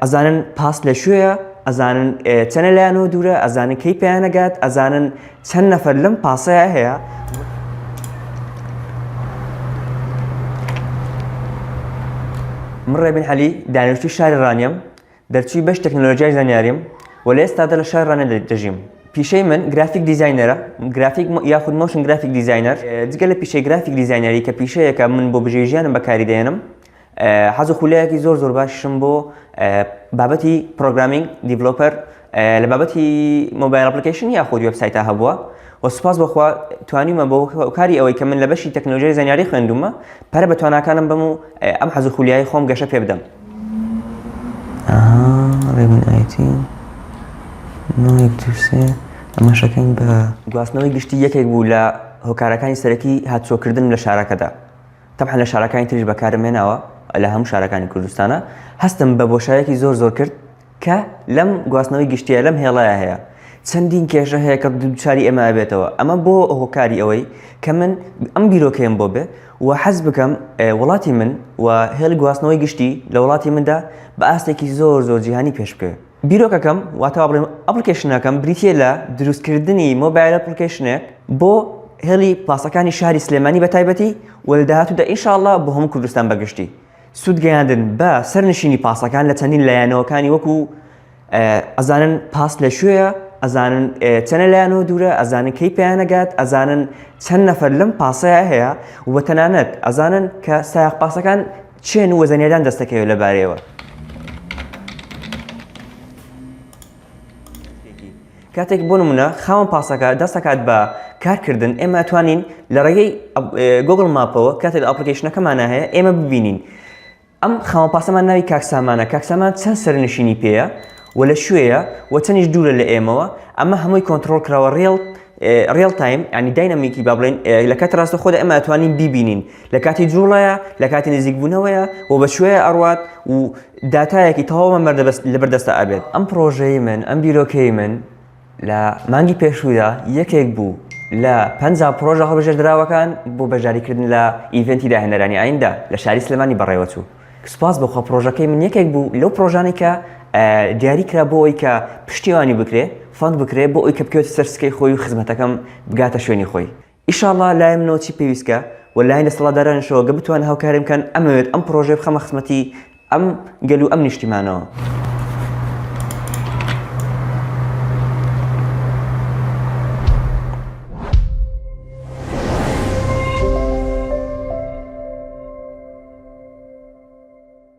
ئەزانن پاس لە کوێیە، ئەزانن چەنە لایانەوە دوورە، ئەزانن کەی پێیان ئەگات، ئەزانن چەند نەفەر لەم پاسەیا هەیە. من ڕێبین عەلی، دانیشتووی شاری ڕانیەم، دەرچووی بەش تەکنەلۆژیای زانیاریم و لە ئێستادا لە شاری ڕانیە دەژیم. پیشەی من graphic designer ە، گرافیک یاخود motion graphic designer، جگە لە پیشەی graphic designer ی کە پیشەیەکە من بۆ بژێوی ژیانم بەکاری دەهێنم، حەز و خولیایەکی زۆر زۆر باشیشم بۆ بابەتی programming developer لە بابەتی mobile application یاخود وێبسایتە هەبووە و سوپاس بەخوا توانیمە بۆ کاری ئەوەی کە من لە بەشی تەکنەلۆژیای زانیاری خوێندومە پەرە بە تواناکانم بەم و ئەم حەز و خولیای خۆم گەشە پێ بدەم. ڕێبین ئایتی نۆ یەک دوو سێ ئەمەشەکەین بە. گواستنەوەی گشتی یەکێک بوو لە هۆکارەکانی سەرەکی هاتوچۆکردنم لە شارەکەدا. تەبعەن لە شارەکانی تریش بەکارم هێناوە لە هەموو شارەکانی کوردستانە هەستم بە بۆشایەکی زۆر زۆر کرد کە لەم گواستنەوەی گشتیە لەم هێڵەیە هەیە چەندین کێشە هەیە کە دووچاری ئێمە ئەبێتەوە ئەمە بۆ هۆکاری ئەوەی کە من ئەم بیرۆکەیەم بۆ بێ و حەز بکەم وڵاتی من و هێڵی گواستنەوەی گشتی لە وڵاتی مندا بە ئاستێکی زۆر زۆر جیهانی پێش بکەوێت بیرۆکەکەم واتە وا بڵێم application ەکەم بریتییە لە دروستکردنی mobile application ێک بۆ هێڵی پاسەکانی شاری سلێمانی بە تایبەتی و لە داهاتوودا ئینشاڵڵا بۆ هەموو کوردستان بە گشتی. سوود گەیاندن بە سەرنشینی پاسەکان لە چەندین لایەنەوەکانی وەکو ئەزانن پاس لە کوێیە، ئەزانن چەنە لایەنەوە دوورە، ئەزانن کەی پێیان ئەگات، ئەزانن چەند نەفەر لەم پاسەیە هەیە و تەنانەت ئەزانن کە سایەق پاسەکان کێن و زانیاریان دەست دەکەوێت لەبارەیەوە. کاتێک بۆ نمونە خاوەن پاسەکە دەست دەکات بە کارکردن ئێمە توانین لە ڕێگەی Google Map ەوە کاتێک application ەکەمانە هەیە ئێمە ببینین ئەم خاوەن پاسەمان ناوی کاک سامانە کاک سامان چەند سەرنشینی پێیە و لە کوێیە و چەندیش دوورە لە ئێمەوە ئەمە هەمووی کۆنترۆڵ کراوە real real time ینی dynamic ی با بڵێن لە کاتی ڕاستە خۆدا ئێمە ئەتوانین بیبینین لە کاتی جوڵەیە لە کاتی نزیکبوونەوەیە و بە کوێ ئەڕوات و داتایەکی تەواومان بەردەبەست لەبەردەستە ئەبێت ئەم پرۆژەی من ئەم بیرۆکەی من لە مانگی پێشوودا یەکێک بوو لە 50 پرۆژە هەڵبژێردراوەکان بۆ بەشداریکردن لە event ی داهێنەرانی ئایندە لە شاری سلێمانی بەڕێوەچوو سوپاس بۆ خوا پرۆژەکەی من یەکێک بوو لەو پرۆژانەی کە دیاری کرا بۆ ئەوی کە پشتیوانی بکرێ fund بکرێ بۆ ئەوی کە بکەوێتە سەر سکەی خۆی و خزمەتەکەم بگاتە شوێنی خۆی ئیشاڵا لای منەوە چی پێویستکە و لایەن دەسەڵاتدارانیشەوە گە بتوانن هاوکاریم بکەن ئەمەوێت ئەم پرۆژەیە بخەمە خزمەتی ئەم گەل و ئەم نیشتیمانەوە.